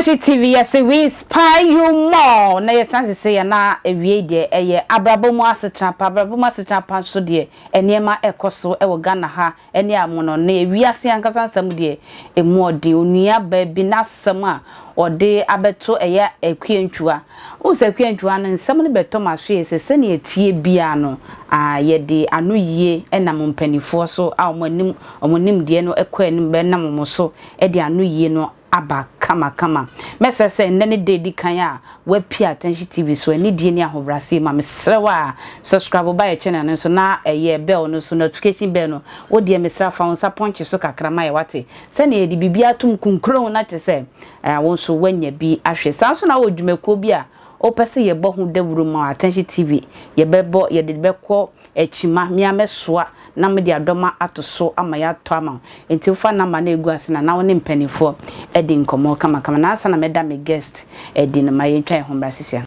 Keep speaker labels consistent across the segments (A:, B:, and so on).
A: Attention TV yɛse we inspire you more na yɛsan sese yɛn na awiei deɛ ɛyɛ abrabɔ mu asetena pa abrabɔ mu asetena pa nso deɛ nneɛma ɛkɔ so ɛwɔ Ghana ha ɛne amonɔne ewiase ankasa nsɛm deɛ emu ɔden onua baa bi n'asɛm a ɔde abɛto ɛyɛ Akua Ntwua wohu sɛ Akua Ntwua no nsɛm no bɛtɔ m'aso yɛ sɛ sɛnea ɛteɛ biara no a yɛde ano yie ɛnam mpanifoɔ so a wɔn anim wɔn nimdeɛ no ɛkɔ anim bɛnam wɔn so de anoyie no aba kamakama. Mɛsrɛ sɛ nnɛ ne da edi kan a woapue Attention TV so anidie ne ahobrɛaseɛ mu a, mesrɛ wo a subscribe ba yɛ channel no so na ɛyɛ bell no so, notification bell no, wo deɛ mesrɛ fa wo nsa pɔnkye so kakra ma yɛ wate, sɛdeɛ yɛde biribi atom kunkuron na kyerɛ sɛ wo nso woanya bi ahwɛ. Saa nso na wɔ dwumakuo bi a wopɛ sɛ yɛbɔ ho dawuro ma Attention TV, yɛbɛbɔ, yɛde bɛkɔ akyima, me ara mɛsoa na mede adɔma ato so ama yɛatɔ ama wo. Nti wofa number no a ɛgu ase no a na wo ne mpaninfoɔ adi nkɔmmɔ kamakama. Na ansa na mɛda me guest adi no ma yɛntwa yɛn ho mmra sisi a.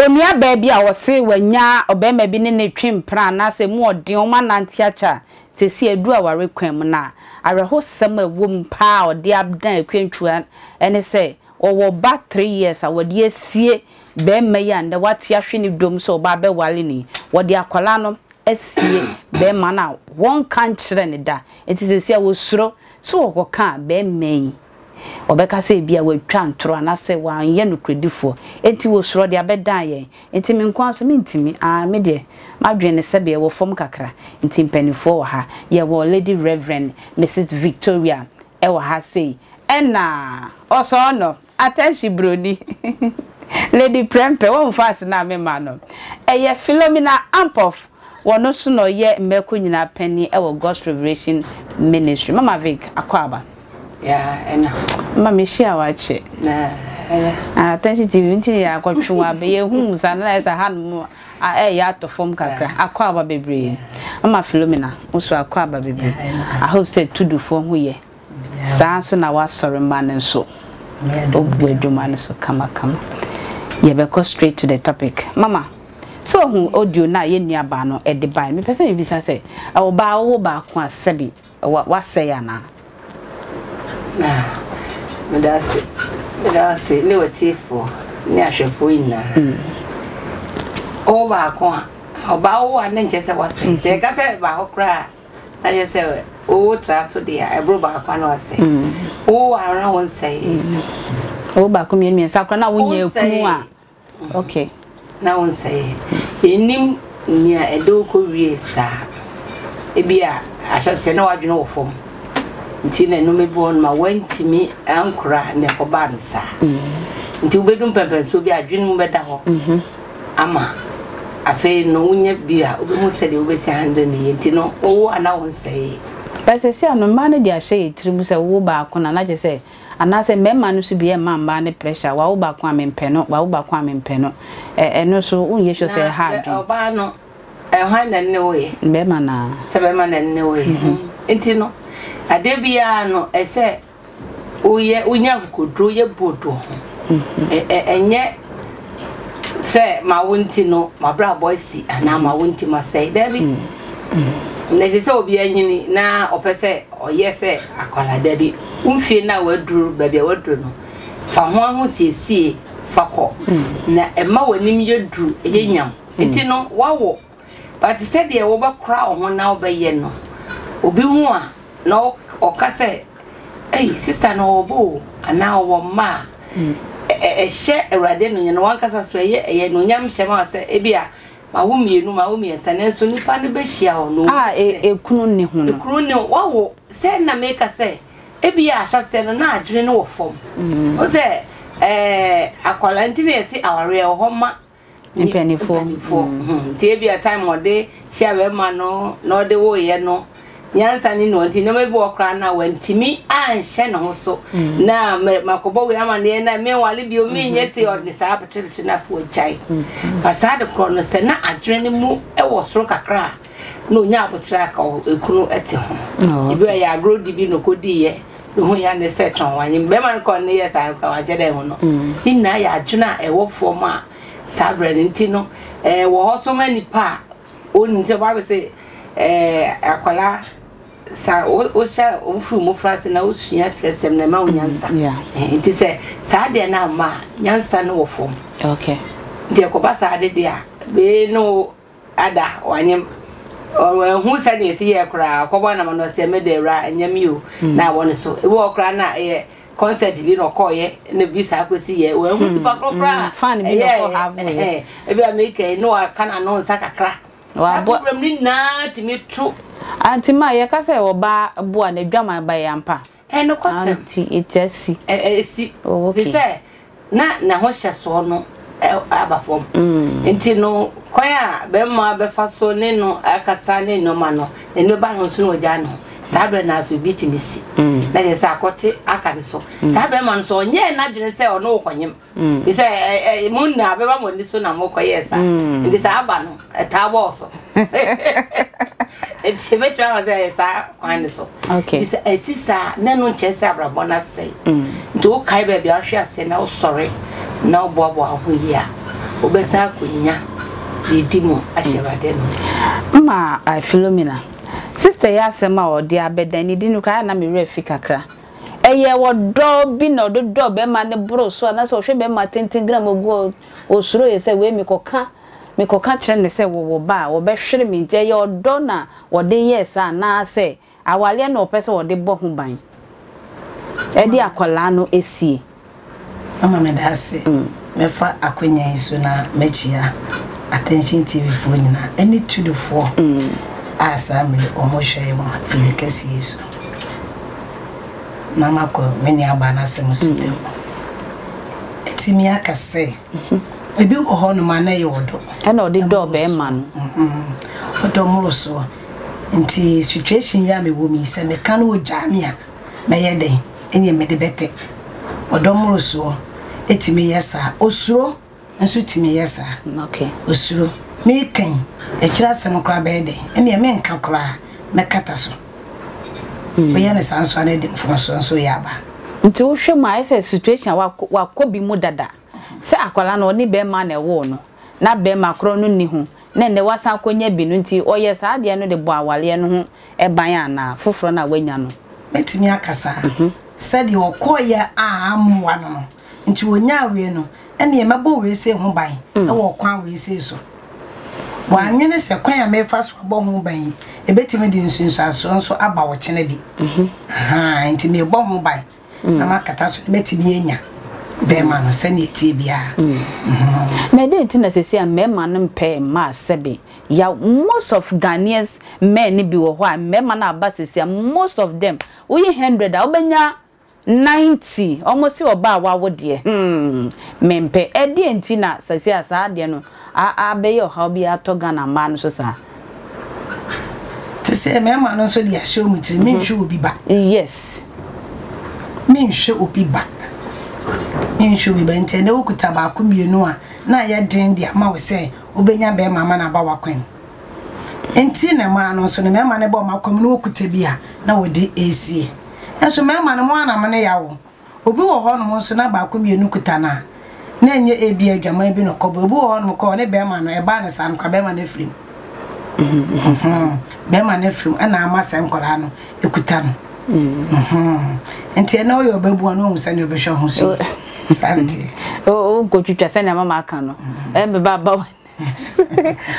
A: Onuabaa bi a ɔse wanya ɔbarima bi ne no retwe mpena anaasɛ emu ɔden wɔn anante akyɛ a seesei aduru aware kwan mu na awerɛhosɛm a ɛwɔ mu paa a ɔde adan Akwantua ne sɛ ɔwɔ ba three years a wɔde asie barima yi a nnɛ wate ahwe ne dɔm sɛ ɔba abɛware no yi wɔde akwadaa no asie barima no a wɔnka nkyerɛ no da nti seesei a wɔsuro sɛ wɔkɔka a barima yi Wɔbɛka sɛ ebia watwa ntorɔ anaasɛ wanyɛ nokorɛdifoɔ, enti wɔsuro ɔde abɛdan yɛn. Enti me nko ara nso mentumi. Aane, me deɛ, m'adwene no sɛdeɛ ɛwɔ fam kakra. Enti mpanimfoɔ wɔ ha. Yɛwɔ Lady Rev. Misis Victoria wɔ ha sei. Ɛna, ɔsɔɔ no, attention broni, Lady Prempeh, woahu fans no a mema no? Ɛyɛ Philomena Ampofo. Wɔno nso na ɔyɛ mmɛko nyinaa panin wɔ God's Revelation Ministry. Mama Vic, akwaaba.
B: Yeah, ɛna.
A: Mama mehyia wo akyɛ.
B: Na, ɛyɛ.
A: Ah, Attention TV nti yɛ akɔtwe wo aba. Yɛhu mu saa na ɛsɛ ha nom ɛyɛ atɔ fam kakra. Akwaaba bebree. Mama Philomena, wo nso akwaaba bebree. I hope sɛ Tudufoɔ ho yɛ. Saa ara nso na w'asɔre mma no nso wobu adwuma no so kamakama. Yɛbɛkɔ straight to the topic. Mama, sɛ ohu audio no a yɛn nua baa no de bae no, mepɛ sɛ mebisa sɛ, ɔbaa wowo baako a sɛbi wasɛe anaa?
B: Ah, meda ase. Meda ase ne w'atiefoɔ ne ahwɛfoɔ nyinaa. Wowo baako a, ɔbaa wowo a ne nkyɛ sɛ wasɛe. Sɛ yɛka sɛ baako koraa a, Na kyerɛ sɛ wowo tra so deɛ a, ɛboro baako ano asɛe. Wowo a na wonsɛe.
A: Wowo baako mmienu mmiɛnsa koraa na wonyɛ kunu a. Okay.
B: Na wonsɛe. Yɛnnim nea ɛde wo kɔwie saa. Ebi a ahyɛseɛ na w'adwene wɔ fam. Nti na nneɛma bi wɔ hɔ nom a woantumi ankora na ɛkɔbaa no saa. Nti wobɛdu mpɛmpɛnsoɔ bi a adwene mu bɛda hɔ. Ama afei no wonya bi a wobɛhu sɛdeɛ wobɛsi handle no yie nti no wowo a na wonsɛee.
A: But seesei ano mmaa no de ahyɛ yɛn tiri mu sɛ wowo baako no a na kyerɛ sɛ anaasɛ mmarima no nso bi ɛmma mmaa no pressure wawo baako a mempɛ no wawo baako a mempɛ no ɛ ɛno nso wonyɛ sure sɛ ɛha adwene.
B: Na ɔbaa no hwan na ɛne wo yɛ?
A: Bɛrima no ara.
B: Sɛ bɛrima na ɛne wo yɛ nti no adeɛ biara no ɛsɛ woyɛ wonya akokoduro yɛ bold wɔ ho ɛnyɛ sɛ ma wo nti no mabrabɔ asi anaa ma wo nti masɛe daabi na ɛsɛ sɛ obi anyini na ɔpɛ sɛ ɔyɛ sɛ akwala daabi wo mfie no a waduru baabi a waduru no fa ho ahosiesie fa kɔ na ɛma w'anim yɛ duru ɛyɛ nyam nti no wawo but sɛdeɛ wobɛkora wo ho na wobɛyɛ no obi ho a na ɔka sɛ, Ei, sista no ɔwɔ ba o, anaa ɔwɔ mma a, ɛhyɛ Awurade anuonyam, na wankasa so ɛyɛ ɛyɛ anuonyam hyɛ ma sɛ ebi a mawo mmienu, mawo mmiɛnsa, nanso nipa no bɛhyia wo no.
A: A ekunu nni ho no.
B: Ekunu nni ho, wawo sɛ na meka sɛ ebi a ahyɛseɛ no na adwene no wɔ fam. Wo sɛ ɛɛ akwadaa nti na yɛse awareɛ wɔ hɔ ma
A: Mpanimfoɔ.
B: Mpanimfoɔ. Hmm. Nti ebi a time ɔde hyia bɛrima no na ɔde woyɛ no nyansa ne no nti nneɛma bi wɔ koraa na wantumi anhyɛ ne ho so mm. na makɔbɔ wei amaneɛ na menwale bio menyɛ mm-hmm. se ɔde saa beterebete no afo agyae mm-hmm. ba saa de korɔ no sɛ na adwene no mu wɔ soro kakra a na ɔnya abotere aka ekunu te ho oh. ebi a yɛ agorɔ di bi na ɔkɔdiiɛ ne ho ya ne sɛ tɔn wanyem bɛrima no kɔ ne yɛ saa no koraa wanhyɛ dɛ ho no mm. ne nyinaa yɛ adwene a ɛwɔ fam a. Saa berɛ no nti no, ɛɛ wɔ hɔ so ma nipa a ɔnnim sɛ Bible se ɛɛ akwadaa sa wohyɛ wofiri mmofra ase na wosua twerɛsɛm na ɛma wo nyansa. Nti sɛ saa deɛ no amma a, nyansa no wɔ fam.
A: Okay.
B: Nti ɛkɔba saa de deɛ a, bee no ada wanyem. Ɔhu sɛdeɛ ɛsi yɛ koraa, ɔkɔbɔ anam no ɔsɛ me de awura ɛnyɛ me o na awɔ ne so. Ebi wɔ koraa na ɛyɛ concert bi na ɔkɔɔyɛ na bi saa kɔsi yɛ wɔahu hmm, nipa korɔ koraa
A: hmm, fan bi na ɔkɔ have
B: yɛ ebi a meka yi na waka n'ano nsa kakra saa problem ne nyinaa tumi to.
A: Anti ma yɛka sɛ ɔbaa boa na adwaman ba yɛ ampa.
B: Ɛnokwasɛm.
A: Anti ɛti asi.
B: Ɛsi. Oh, okay. Sɛ na n'ahohyɛsoɔ no aba fam. Nti no, kwan a bɛrima bɛfa so ne no akasa ne nneɛma no, n'ani bɛba ne ho so na wagyaa ne ho. Saa berɛ no ara nso, biribi tumi si. Na kyerɛ sɛ akɔte aka ne so. Saa bɛrima no nso, ɔnyɛɛ n'adwene sɛ ɔne wo kɔnyem. Fi sɛ mo nyinaa bɛba mo ani so na mokɔyɛɛ saa. Nti saa aba no, ɛtaa bɔɔ so. Nti ɛbɛtumi aba sɛ ɛyɛ saa kwan no so.
A: Okay.
B: Nti sɛ ɛsi saa na ɛno nkyerɛ sɛ abrabɔ no asɛe. Mm. Nti wokae baabi a wohwe ase na wosɔre na woboaboa wo ho yie a, wobɛsan akɔnya deɛ ɛdi mu ahyɛ Awurade no.
A: Ma uh, Philomena, sister yi asɛm a ɔde abɛdan ne di no koraa na me werɛ fi kakra. Ɛyɛ ɔdɔ bi na ɔdodɔ bɛrima ne boro so anaasɛ ɔhwɛ bɛrima tenten gram ogu osuro yɛ sɛ wei mekɔka mekɔka kyerɛ ne sɛ wɔwɔ ba a wɔbɛhwere me nti ɛyɛ ɔdɔ na wɔde yɛɛ saa anaasɛ awareɛ na ɔpɛ sɛ ɔde bɔ ho ban de akwadaa no sie.
C: Mama meda ase. Mɛfa akwanya yi so na makyia Attention TV foɔ nyinaa ɛne Tudu foɔ a saa mmere wɔn hwɛ yɛn wɔ afidie kɛseɛ yi so. Na makɔ me nuabaa no asɛm so tɛm. Ɛtumi aka sɛ ebi wɔ hɔ nom a na ɛyɛ ɔdɔ.
A: Ɛna ɔde dɔɔ bɛrima no.
C: Ɔdɔ mmorosoɔ. Nti situation yi a mewɔ mu yi, sɛ meka na ɔgyaa me a, mɛyɛ dɛn? Ɛnneɛ mede bɛtɛ. Ɔdɔ mmorosoɔ tumi yɛ saa. Osuro nso tumi yɛ saa. Osuro. Meka yi, akyire asɛm koraa bɛyɛ dɛn? Ɛnneɛ menka koraa, mɛkata so. Woyɛ no saa nso a na ɛde mfomsoɔ nso reyɛ aba.
A: Nti wohwɛ mu a, ayɛ sɛ situation a wakɔ bi mu dada. Sɛ akwadaa no, ɔne bɛrima na ɛwoo no. na bɛrima korɔ no nni ho na ɛnnɛ wasan akɔnya bi no nti ɔyɛ saa adeɛ no de bɔ awareɛ no ho ban anaa? Foforɔ no a wanya no.
C: Mɛtumi aka saa. Sɛdeɛ ɔkɔeɛ a ammoa no no nti ɔnyaa wei no, ɛnneɛ mɛbɔ wei sei ho ban wɔ ɔkwan wei sei so. Wannwene sɛ kwan a merefa so abɔ ho ban yi, ɛbɛtumi de nsunsuansoɔ nso aba ɔkyena bi. Ahaa, nti merebɔ ho ban. na makata so na matumi anya bɛrima no sɛnea ɛteɛ biara.
A: Mm-hmm. Na ɛdɛn nti na sɛsi a mmarima no mpɛ mmaa sɛbe yaw most of Ghanaians men no bi wɔ hɔ a mmarima no aba sɛsi a most of them woyi hundred a wobɛnya 90 wɔn se ɔbaa wawo deɛ hmm mempɛ ɛdeɛn nti na sɛsi a saa adeɛ no abɛyɛ ɔhaw bi atɔ Ghana mmaa no so saa.
C: Te sɛ mmarima no nso de ahyɛ wɔn tirim, menhwɛ obi ba.
A: Yes.
C: Menhwɛ obi ba. Menhwɛ obi ba. Nti ɛnɛ wokuta baako mmienu a, na ayɛ den de ama wo sɛ wobɛnya bɛrima ama no aba w'akwan mu. Nti na mmaa no nso no, mmarima no ba wɔn akwan mu na wɔkuta bi a, na wɔde resie. Nso mmarima no, mo ara na mo ne yaw o. Obi wɔ hɔnom nso na baako mmienu kuta no a, na ɛnyɛ ebia adwaman bi na ɔkɔbɔ. Obi wɔ hɔnom kɔ ɔne bɛrima no, ɛbaa no saa no koraa bɛrima no afiri mu. Mhm. Bɛrima no afiri mu ɛna ama sɛ nkwadaa no ekuta no. Mhm. Nti ɛnɛ woyɛ ɔbɛbu a na wahu sɛnea ɔbɛhwɛ ho so yie. Saa na ɛteɛ.
A: Wonkɔtwitwa sɛnea mama aka no. Ɛmbɛba aba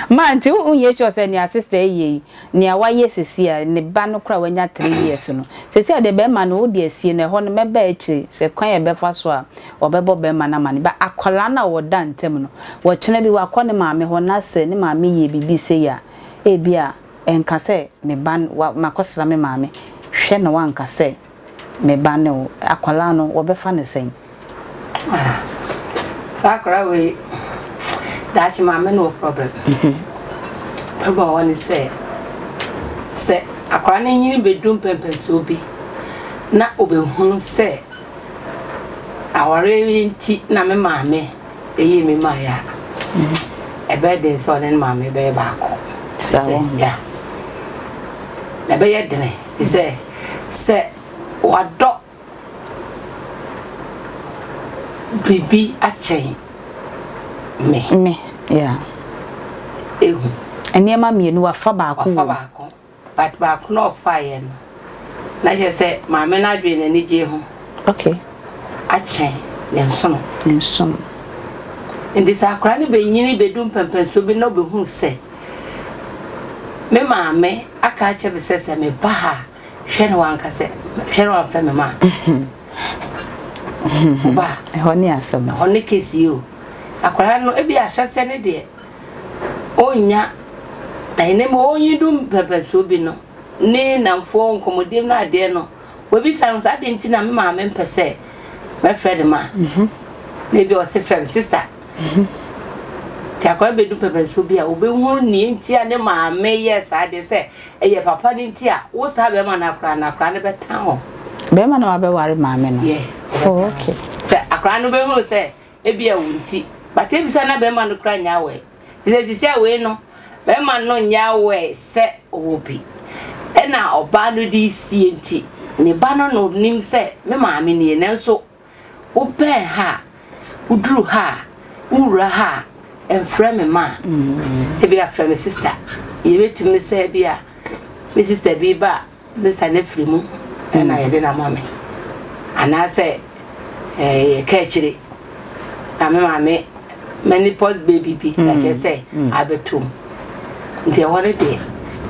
A: Ma nti wo nyɛ sure sɛ nea sister yi yɛ yi nea wayɛ sisi a ne ba no koraa wanya 3 years no sisi a deɛ bɛrima no wode asie no ɛhɔ no mɛba akyire sɛ kwan a ɛbɛfa so a ɔbɛbɔ bɛrima no amane ba akwadaa no a wɔda ntam no wɔkyena bi wakɔ ne maame hɔ na sɛ ne maame yɛ biribi sei a ebi a ɛnka sɛ me ba no makɔsra me maame hwɛ na wanka sɛ Me ba ne wo. Akwadaa no, wɔbɛfa no sɛn?
B: Ah, saa akwadaa wei, daakye maame no wɔ problem. Mhm. Problem wɔ ne sɛ, sɛ akwadaa no nyini bɛdu mpɛmpɛnsoɔ bi na ɔbɛhunu sɛ awareɛ yi nti na me maame ɛyii me maeɛ a, mhm. ɛbɛyɛ den sɛ ɔne ne maame bɛyɛ baako.
A: Saa
B: wɔ. Ya. Ɛbɛyɛ dene sɛ Sɛ wadɔ biribi akyɛn Me.
A: Me, yeah.
B: Ehu.
A: Nneɛma mmienu, wafa baako
B: wɔ mu. Wafa baako. But baako na ɔfaeɛ no, na kyerɛ sɛ maame no adwene n'anigye ho.
A: Okay.
B: Akyɛn ne nsono.
A: Ne nsono.
B: Nti sɛ akwadaa no bɛnyini bɛdu mpɛmpɛnsoɔ bi na ɔbɛhunu sɛ me maame aka akyerɛ me sɛ sɛ meba ha a, hwɛ na wanka sɛ hwɛ na wamfrɛ me ma. Woba
A: a. Ɛhɔ ne asɛm.
B: Ɛhɔ ne kesi yi o. Akwadaa no ebi ahyɛseɛ ne deɛ ɔnnya ɛyi na mmom ɔnyi du mpɛmpɛnsoɔ bi no ne nnamfoɔ nkɔmmɔdie no adeɛ no wabisa no sɛ adeɛ nti na me maame mpɛ sɛ mɛfrɛ ne ma na ebi ɔse frɛ me sister nti akwadaa bɛdu mpɛmpɛnsoɔ bi a ɔbɛhunu nea nti a ne maame yɛ saa adeɛ sɛ ɛyɛ papa no nti a wo saa bɛrima no akwadaa no akwadaa no bɛtan wo.
A: Bɛrima no wabɛware maame no.
B: Yeah,
A: oh, okay.
B: Sɛ akwadaa no bɛhunu sɛ Ebia wo nti. But ebisa na bɛrima no koraa nyɛ aware. Efisɛ sisi a wei no, bɛrima no nyɛ aware sɛ ɔwɔ bi. Ɛna ɔbaa no de sie nti, ne ba no na onim sɛ me maame nie. Nanso wobɛn ha a, woduru ha a, wowura ha a, mfrɛ me ma. Ebia frɛ me sister. Yɛbɛtumi sɛ ebia me sister bi ba a, Me sane firi mu na yɛde no ama me anaasɛ yɛka akyire na me maame menopause baby bi na kyerɛ sɛ abɛtɔ mu nti ɛhɔ no deɛ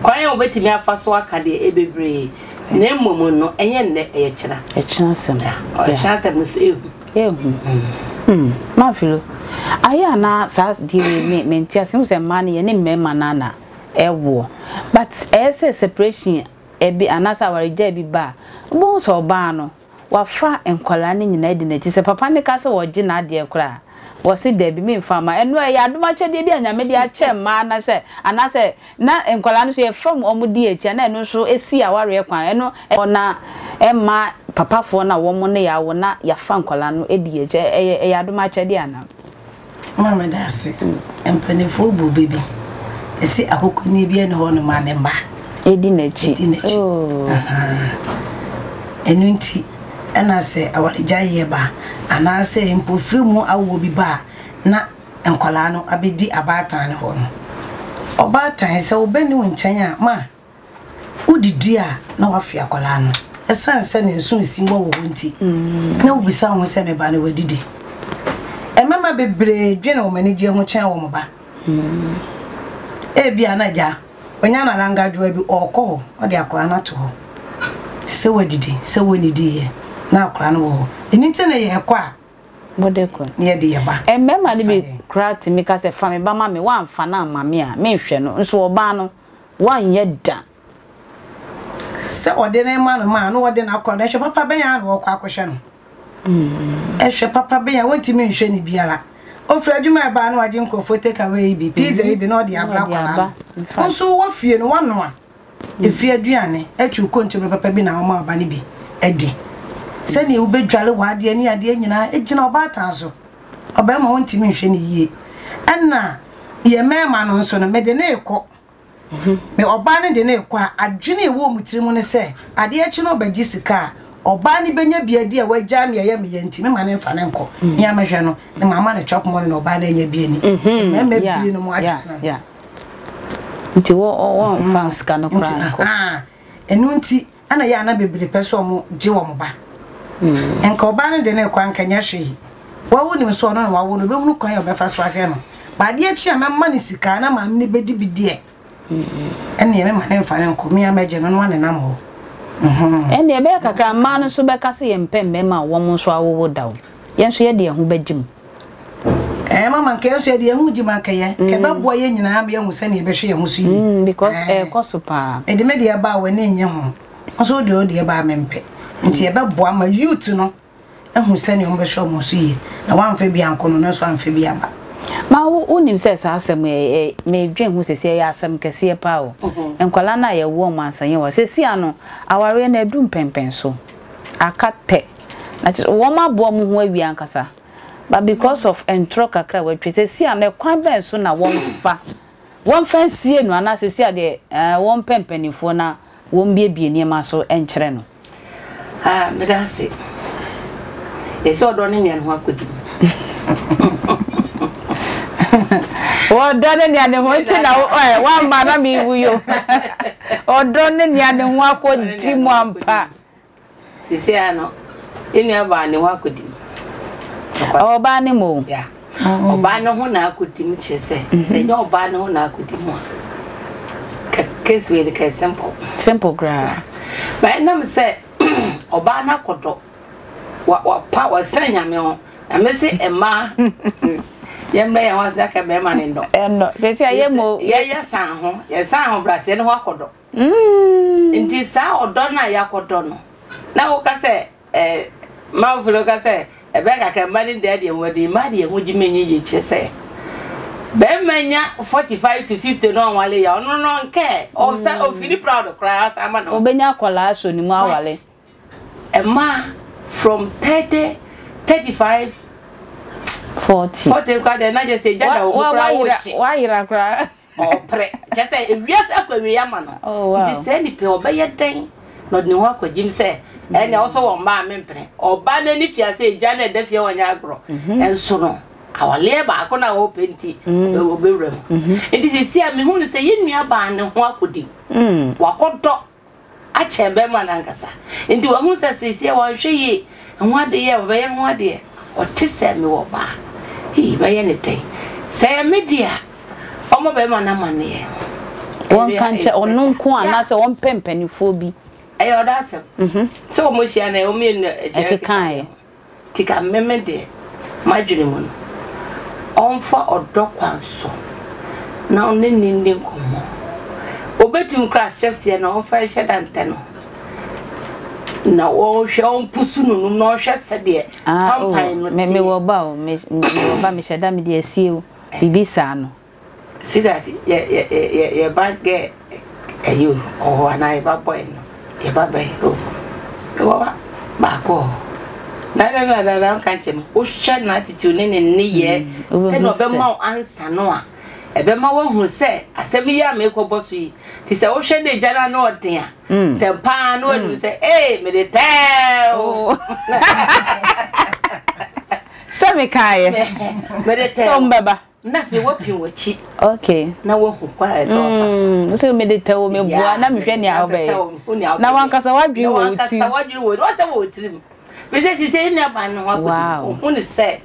B: kwan a wobɛtumi afa so aka deɛ ɛbebree na mmom no ɛnyɛ nnɛ ɛyɛ kyena
A: ɛkyena asɛm
B: ɛkyena asɛm no so ɛhu
A: ɛhu mafilo ayɛ ana saa deɛ wei mente ase mu sɛ mmaa no yɛne mmarima no ana ɛwoɔ but ɛyɛ sɛ separation ɛbi anaasɛ awaregyae bi ba a wobɛhu sɛ ɔbaa no wafa nkwadaa no nyinaa di n'akyi sɛ papa no ka sɛ ɔgye n'adeɛ koraa a wɔse daabi memfa mma ɛno ɛyɛ adom akyɛdeɛ bi a Nyame de akyɛ mmaa no sɛ anaasɛ na nkwadaa no nso yɛfa mu wɔn di akyi a na ɛno nso ɛsi awareɛ kwan ɛno na ɛmma papafoɔ no a wɔn ne yɛawo na yɛafa nkwadaa no di akyi ɛyɛ ɛyɛ adom akyɛdeɛ anaa?
C: Maa meda ase. Mpanimfoɔ bu bɛ bi. Ɛse akokɔni bi ɛne hɔ nom a ne mma.
A: Ɛdi n'akyi.
C: Ɛdi n'akyi. Oh. Ɛno nti ɛna sɛ awaregyaeɛ ba anaasɛ mpofiri mu awoɔ bi ba a na nkwadaa no abɛdi abaatan no hɔ no. Ɔbaatan sɛ wo ba ni wo nkyɛn a ma Wodidi a na woafe akwadaa no. Ɛsiane sɛ ne nsonosi wɔ hɔ nti, na wobisa wo ho sɛ, 'Me ba no, wadidi? Mmarima bebree dwene wɔn anigyeɛ ho kyɛn wɔn ba. Ebia na agya, wanya n'arangadwoa bi, ɔrekɔ hɔ, ɔde akwadaa no ato hɔ. Sɛ wadidi, sɛ wɔnnidiiɛ, na akwadaa no wɔ hɔ. Ɛno nti na yɛrekɔ a,
A: Mode kɔ.
C: na yɛde yɛn ba
A: Mmarima no
C: sa
A: bi
C: yɛn.
A: koraa tumi ka sɛ, Fa me ba ma me, woamfa no amma me a, menhwɛ no. Nso ɔbaa no, Wanyɛ da.
C: Sɛ ɔde no rema no ma a, na ɔde no akɔ no, ɛhwɛ papa bɛn ara na ɔrekɔ akɔhwɛ no. Ɛhwɛ papa bɛn a wɔntumi nhwɛ no biara. Ofiri adwuma ɛba a na wagye nkurɔfoɔ take away yi bi, pizza yi bi na ɔde abra akwadaa no. Wo nso wowɔ fie no, woanoa efie aduane, atwiw kontomire papa bi na woma ɔba no bi adi. Sɛnea wobɛdware w'adeɛ ne adeɛ nyinaa gyina ɔbaatan so. Ɔbarima wontumi nhwɛ no yie. Ɛna yɛn mmarima no nso no, mede no rekɔ. Me ɔbaa no de no rekɔ a, adwene a ɛwɔ wɔn tirim ne sɛ, adeɛ kye na ɔbɛgye sika a, ɔbaa no bɛnya bi adi a wagyaa me a ɛyɛ me ya nti, mema no mfa no nkɔ. Me a mɛhwɛ no, na mama no chop money na ɔbaa no anya bi ani. Mmarima biri no mo adwene no.
A: Nti wɔmfa sika no koraa nkɔ.
C: Ɛno nti, Ɛna ɛyɛ a na bebree pɛ sɛ wɔn gye wɔn ba. Nka ɔbaa no de no rekɔ a nka ɛnyɛ hwee. Wawo nim sɛ ɔno na wawo no, ɔbɛhunu kwan a ɔbɛfa so ahwɛ no. But adeɛ kye a mɛma no sika na maame no bɛdi bi deɛ, ɛnneɛ mɛma no mfa no nkɔ. Me ara mɛgye no na wanenam hɔ.
A: Ɛnneɛ ɛbɛyɛ kakra mmaa no nso bɛka sɛ yɛmpɛ mmarima a wɔn nso awowo da o. Yɛn nso yɛde yɛn ho bɛgye mu.
C: Ɛɛ mama nka yɛn nso yɛde yɛn ho gye mu anka yɛ. Nka ɛbɛboa yɛn nyinaa ma yɛahu sɛnea yɛbɛhwɛ yɛn ho so yie.
A: Mm, because ɛɛkɔ so paa.
C: Mede me deɛ ba a w'ani nnye ho. Wo nso wode wo deɛ ba a mempɛ. Nti ɛbɛboa ma youth no ahu sɛnea wɔbɛhwɛ wɔn ho so yie. Na woamfa bi ankɔ no, ɔno nso amfa bi amma.
A: Ma wo wonim sɛ saa asɛm yi ɛ medwen ho sɛsi ɛyɛ asɛm kɛseɛ paa o. Nkwadaa no a yɛwo wɔn ansa yɛn wɔ sɛsi ano awareɛ no adu mpɛnpɛnso. Aka tɛ. Na kyerɛ wɔn aboa wɔn ho awie ankasa but because of ntorɔ kakra a wɔatwa sɛsi a no ɛkwan bɛn so na wɔmfa wɔmfa nsie no anaa sɛsi a deɛ ɛɛ wɔmpɛ mpanimfoɔ na wɔmbiebie nneɛma so nkyerɛ no.
B: Ah, meda ase. Yɛsɛ ɔdɔ ne nea ne ho akɔdi mu.
A: Ɔdɔ ne nea ne ho nti na wamma na mewu yo. Ɔdɔ ne nea ne ho akɔdi mu ampa.
B: Sisi a no, yɛn nua baa ne ho akɔdi mu.
A: Ɔbaa ne mu o.
B: Yeah. Ɔbaa ne ho na akɔdi mu kyerɛ sɛ, sɛ nyɛ ɔbaa ne ho na akɔdi mu a, case wei de kɛ simple.
A: Simple koraa.
B: Ba ɛnam sɛ ɔbaa no akɔdɔ, wapa, wasan nyame ho. Nyame se mmaa yɛmmrɛ yɛn ho ase aka bɛrima ne nnɔ.
A: Ɛnnɔ. Sɛsi a yɛ mo.
B: Yɛyɛ san ho, yɛsan ho braseɛ ne ho akɔdɔ. Nti saa ɔdɔ no a yɛakɔdɔ no, na woka sɛ eh, manfo no ka sɛ ɛbɛyɛ kakra mma no deɛ deɛ wɔde mma deɛ ho gye menye yie kyerɛ sɛ bɛrima nya 45 to 50 no ɔnwale yɛ ɔno no nkɛ ɔsa ɔfili proud koraa ɔsa ama no.
A: Ɔbɛnya akwadaa asɔ ne mu awale.
B: Mmaa from 30, 35,
A: 40.
B: 40 koraa deɛ na kyerɛ sɛ gya da wɔ mu koraa wohye.
A: Wayera koraa.
B: Ɔpere. Kyerɛ sɛ ewiase akɔ awiei ama no.
A: Oh, wow.
B: Nti saa nipa yi ɔbɛyɛ dɛn na ɔde ne ho akɔgyim sɛ ɛnea ɔsɔ wɔn mma a mempene. Ɔba n'ani tua sɛ egya no ɛda fie hɔ nyɛ agorɔ. Nso no, awaleɛ baako no a ɔpɛ nti, ɔbɛwura mu. Nti seesei a mehu no sɛ yɛn nuabaa no ho akɔdim. Wakɔdɔ akyɛn bɛrima no ankasa. Nti wahu sɛ seesei wanhwɛ yie, ho adeyɛ a ɔbɛyɛ ho adeɛ, ɔte sɛ mewɔ ba a, hei mɛyɛ no dɛn? Sɛ ɛyɛ me deɛ a, ɔmmɔ bɛrima no amanneɛ.
A: Wɔnka nkyɛ ɔno nko anaasɛ ɔmpɛ mpanimfoɔ bi.
B: Ɛyɛ ɔdɔ asɛm. Sɛ wɔhyia no, wɔn mmienu
A: ɛkekaeɛ.
B: Nti ka me me deɛ m'adwene mu no ɔmfa ɔdɔ kwan so na ɔne no nni nkɔmmɔ. Ɔbɛtumi koraa ahyɛseɛ no ɔmfa nhyɛ da ntɛ no na ɔnhwɛ ɔmpusu no nom na ɔnhwɛ sɛdeɛ
A: Ah, oh,
B: pampan no
A: me
B: teɛ.
A: mewɔ ba o, me mewɔ ba mehyɛ da mede asie o, biribi saa no.
B: Sweetheart, yɛ yɛ yɛ yɛ ba gɛ ɛyi o, ɔwɔ anaa yɛ ba boy no, yɛ ba bɛn o, mewɔ ba baako wɔ hɔ. Na na na na na nka nkyɛn mu, wohwɛ n'attitude ne ne nneyɛɛ sɛnea ɔbɛma wo ansa no a, ɛbɛma woahunu sɛ asɛm yi a merekɔbɔ so yi, nti sɛ wohwɛ n'agya no ano ɔden a, ntɛm paa na woanim sɛ, ee, mede tɛɛ o.
A: Sɛ mekaeɛ,
B: Mede tɛɛ
A: sɛ
B: o.
A: ɔmbɛba.
B: Na afei woapem w'akyi.
A: Okay.
B: Na woahu kwan a ɛsɛ ɔfa so.
A: Mm, wosɛ mede tɛ wo meboa na mehwɛ nea wobɛyɛ. Na wankasa wadwene wɔ wo tirim.
B: Na wankasa wadwene wɔ wasɛ wɔ wo tirim. Mesɛ sisi ɛyi na ba ne ho akɔdi.
A: Wow.
B: Ohu ne sɛ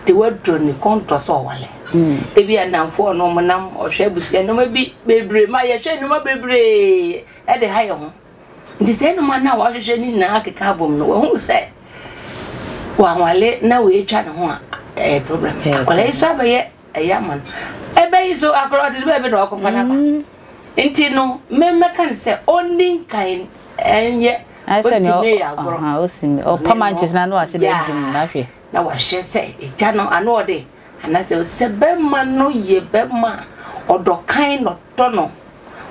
B: de waduro ne kɔn dɔ sɛ ɔwale. Ebi adamfo ɔno ɔmo nam ɔhwɛ abusua nneɛma bi bebree ma yɛhwɛ nneɛma bebree ɛde ha yɛ ho. Nti sɛ nneɛma no a wahwehwɛ ne nyinaa akeka abom no wahu sɛ wanwale na weetwa ne ho a ɛyɛ problem. Akwadaa yi so abɛyɛ ɛyɛ ama no. Ɛbɛyi so akwadaa ɔte ne baabi na wakɔfa n'aba. Mm. Nti no mmɛka no sɛ ɔnni nkan ɛnyɛ osi yɛ agorɔ.
A: Osi me ɔpa manches na na wahyɛ dɛ dum na ahwɛ.
B: Na wahyɛ sɛ egya no ano ɔde anaasɛ sɛ bɛrima no yɛ bɛrima a ɔdɔ kan na ɔdɔ no.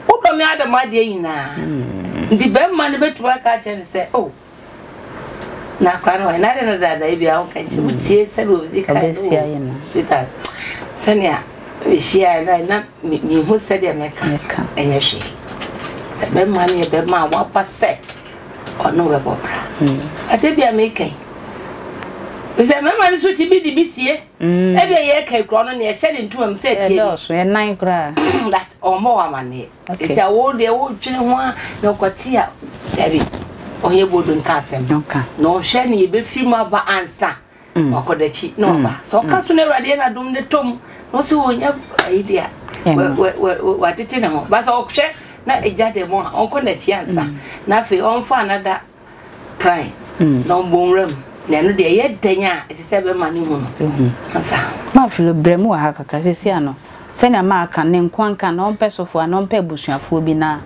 B: Wodɔ me adɔ m'adeɛ nyinaa. Nti bɛrima no bɛtumi aka akyerɛ no sɛ oh na akora no na adɛn na daadaa bi a wonka nkyerɛ wotie sɛdeɛ ɔsi ka no sweetheart sɛnea mehyia na na mehu sɛdeɛ mɛka ɛnyɛ hwee sɛ bɛrima no yɛ bɛrima a waba sɛ ɔno bɛbɔ bra adeɛ bi a meka yi sɛ mmarima no so ti bi de bi sie ebi a yɛka kura no nea ɛhyɛ ne ntoma mu sɛ tie ni
A: ɛdɔɔso ɛnan koraa
B: that ɔmmɔ wɔ amanneɛ ɛsɛ a wo deɛ wodwene ho a na ɔkɔte a dabi ɔnyɛ bodo nka asɛm na ɔhwɛ ne yɛbɛfiri mu aba ansa mm. wakɔ n'akyi na ɔba mm. sɛ ɔka so no awurade yɛ n'adom ne tɔm na ɔsɛ ɔnya ayi deɛ watete ne ho ba sɛ ɔhwɛ na ɛgya dɛ mu a ɔnkɔ n'akyi ansa mm. na afei ɔmfa anada plan na ɔmbɔ nwura mu na ɛno deɛ ɛyɛ dɛn a ɛsɛ sɛ bɛma ne hu no ansa.
A: Maafilo brɛ mu wɔ ha kakra sisi ano sɛnea maaka ne nkoa nka na ɔmpɛ sɔfo anaa ɔmpɛ abusuafoɔ bi na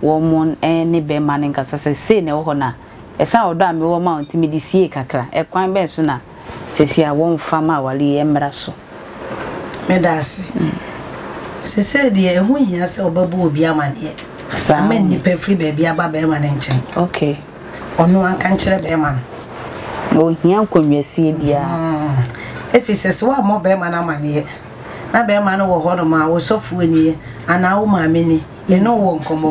A: wɔn ne bɛrima no nkasa sɛ sei na ɛwɔ hɔ na ɛsan ɔdɔ a mewɔ ma wo nti mede siee kakra ɛkwan bɛn so na sisi a wɔmfa ma aware yi mmra so.
C: Meda ase. Sesei deɛ ɛho hia sɛ wobɛbɔ obi amaneɛ ama nnipa firi baabi aba barima no nkyɛn.
A: Okay.
C: Ɔno anka nkyerɛ barima no.
A: Na ɔhia nkonnwasie biara.
C: Ɛfiri sɛ sɛ woammɔ barima no amaneɛ na barima no wɔ hɔnom a, wo sɔfoɔ nie anaa wo maame ni, yɛne wo wɔ nkɔmmɔ.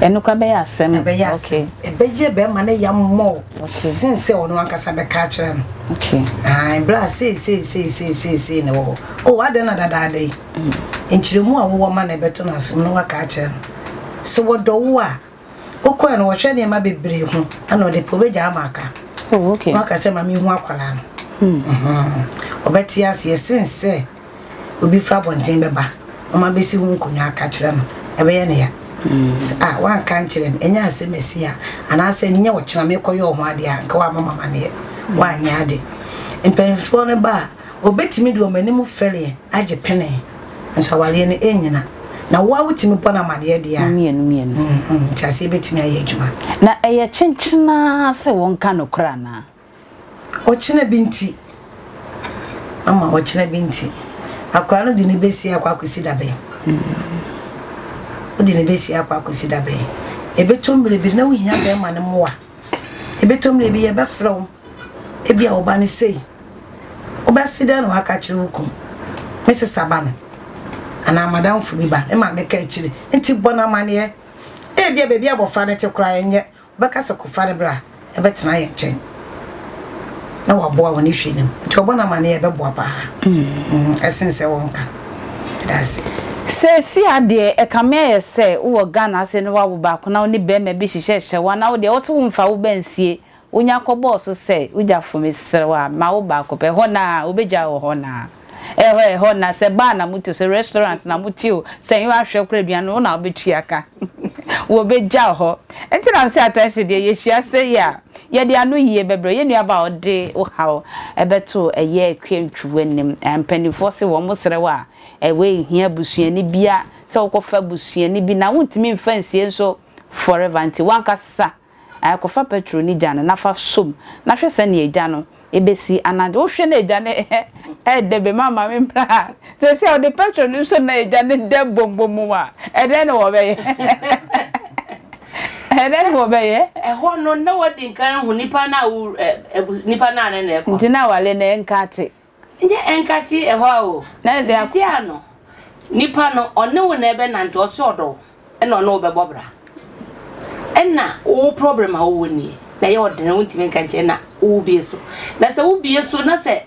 A: Ɛno koraa bɛyɛ asɛm.
C: Ɛbɛyɛ asɛm. Ɛbɛyɛ bɛrima no ya more sen sɛ ɔno ankasa bɛka akyerɛ no. Ae, berɛ a sei sei sei sei sei sei na ɛwɔ hɔ. O, adɛn na dadaada yi? Nkyerɛmu a wowɔ ma no ɛbɛto no asom na woaka akyerɛ no. Sɛ wɔdɔ wo a, wokɔɛ no wɔhwɛ nneɛma bebree ho ɛna ɔde pɛ obɛgya ama aka.
A: Oh, okay.
C: Na waka sɛ ma mehu akwadaa no. Ɔbɛte aseɛ sen sɛ obi firi abɔnten bɛba na ɔma bɛsi ho nkonnwa aka kyerɛ no, ɛbɛyɛ no ya. Sɛ a woanka ankyerɛ no, ɛnyɛ asɛm asi a, anaasɛ nyɛ ɔkyena mekɔyɛ wo ho adeɛ a, nka woamma m'amanneɛ, woanyɛ ade. Mpanimfoɔ no ba a, wɔbɛtumi de wɔn anim fɛreɛ agye pene, nso awareɛ no ɛnnyina. Na wo ara wotumi bɔ no amanneɛ deɛ a,
A: Mmienu mmienu.
C: nteaseɛ bɛtumi ayɛ adwuma.
A: Na ɛyɛ kyenkyen ara sɛ wɔnka nokorɛ anaa?
C: Ɔkyena bi nti, ama ɔkyena bi nti, akwadaa no de ne bɛsi akɔ akɔsi da bɛn? Wode ne bɛsi akɔ akɔsi da bɛn? Ɛbɛtɔ mmerɛ bi na wohia bɛrima no mmoa. Ɛbɛtɔ mmerɛ bi yɛbɛfrɛ wo, ebi a wo ba no sei. Wobɛse dɛn na waka akyerɛ wo kunu? Me sista ba no, anaa madamfo bi ba, me maame ka akyire. Nti bɔ no amaneɛ. Ebia baabi a abɔfra no te koraa ɛnyɛ. Wobɛka sɛ kɔfa no bra bɛtena yɛn nkyɛn na waboa wɔ ne hwɛ no mu. Nti ɔbɔ no amaneɛ a ɛbɛboa paa ɛsen sɛ wɔnka. Meda ase.
A: Seesei ara deɛ ɛkame ayɛ sɛ wowɔ Ghana ase na woawo baako na wo ne barima bi hyehyɛhyehyɛ wo anaa wo deɛ wose womfa wo ba nsie Wonya kɔbɔɔ so sɛ, Wo gyafo, mesrɛ wo a, ma wo baako pɛ. Ɛhɔ no ara, wobegyaa wo hɔ no ara. Ɛhɔ, ɛhɔ no ara, sɛ bar na mote o, sɛ restaurant na mote o, sɛ ɛnyɛ woahwɛ koraa aduane no, wo na wobɛtua ka. Wɔbɛgya wo hɔ. Nti na mese attention deɛ, yɛhyia sɛ yi a, yɛde ano yie bɛbrɛ wo. Yɛn nuabaa a ɔde wo haw bɛto ɛyɛ Akua anim. Mpanimfoɔ se wɔn srɛ wo a, wei nhia abusuani bia sɛ wokɔfa abusuani bi, na wontumi mfa nsie nso forever. Nti w'ankasa Ae, kɔfa pɛtro ne gya no na fa sɔ mu, na hwɛ sɛnea egya no besi anante. Wohwɛ na egya no ɛredɛ bem ama me mmra a, seesei a wɔde pɛtro no sɔ na egya no dɛ bombom a, ɛdɛn na wɔbɛyɛ? Ɛdɛn na wɔbɛyɛ?
B: Ɛhɔ no, na wadi nkan ahu nipa no a wo ɛ nipa no a ne na ɛkɔ.
A: Nti na awale no ɛnkate.
B: Nyɛ ɛnkate ɛhɔ a o.
A: Na ɛde akɔ.
B: Seesei ano, nipa no, ɔne wo na ɛbɛnante, ɔse ɔdɔ wo. ɛna ɔne wo bɛbɔ bra ɛna wo problem a wowɔ nie na ɛyɛ ɔdene wontumi nka nkyɛn na wobie so na sɛ wobie so na sɛ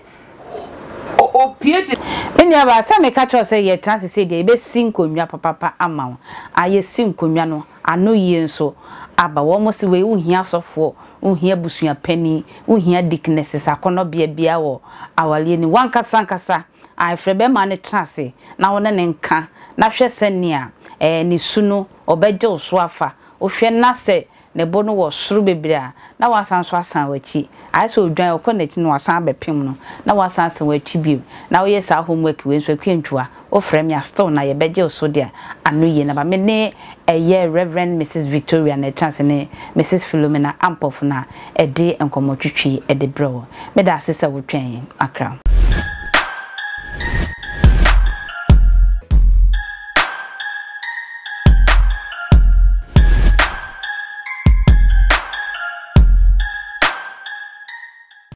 B: opie te.
A: Me nuabaa, sɛ meka kyerɛ wo sɛ yɛtena ase sei deɛ, yɛbɛsi nkonnwa papapa ama wo. A Yɛsi nkonnwa no, ano yie nso aba. Wɔn se wei wonhia asɔfoɔ, wonhia abusua panin, wonhia deaconesses, akɔnnɔbea biara wɔ awareɛ no mu. W'ankasa ankasa Ae, frɛ bɛrima no tena ase na wo ne no nka, na hwɛ sɛnea ɛɛ ne su no, ɔbɛgye wo so afa. Wohwɛ na sɛ ne bo no wɔ soro bebree a, na woasan nso asan w'akyi. Ayɛ sɛ odwan, ɔkɔ n'akyi na wasan abɛpem no, na woasan asan w'akyi bio. Na woyɛ saa homework wei nso, Akua Antwua, wofrɛ me a, still na yɛbɛgye wo so deɛ ano yie. Na ba me ne ɛyɛ Rev. Misis Victoria na ɛtena ase ne Misis Philomena Ampofo na ɛde nkɔmmɔtwitwi de brɛ wo. Meda ase sɛ wotwɛn, Accra.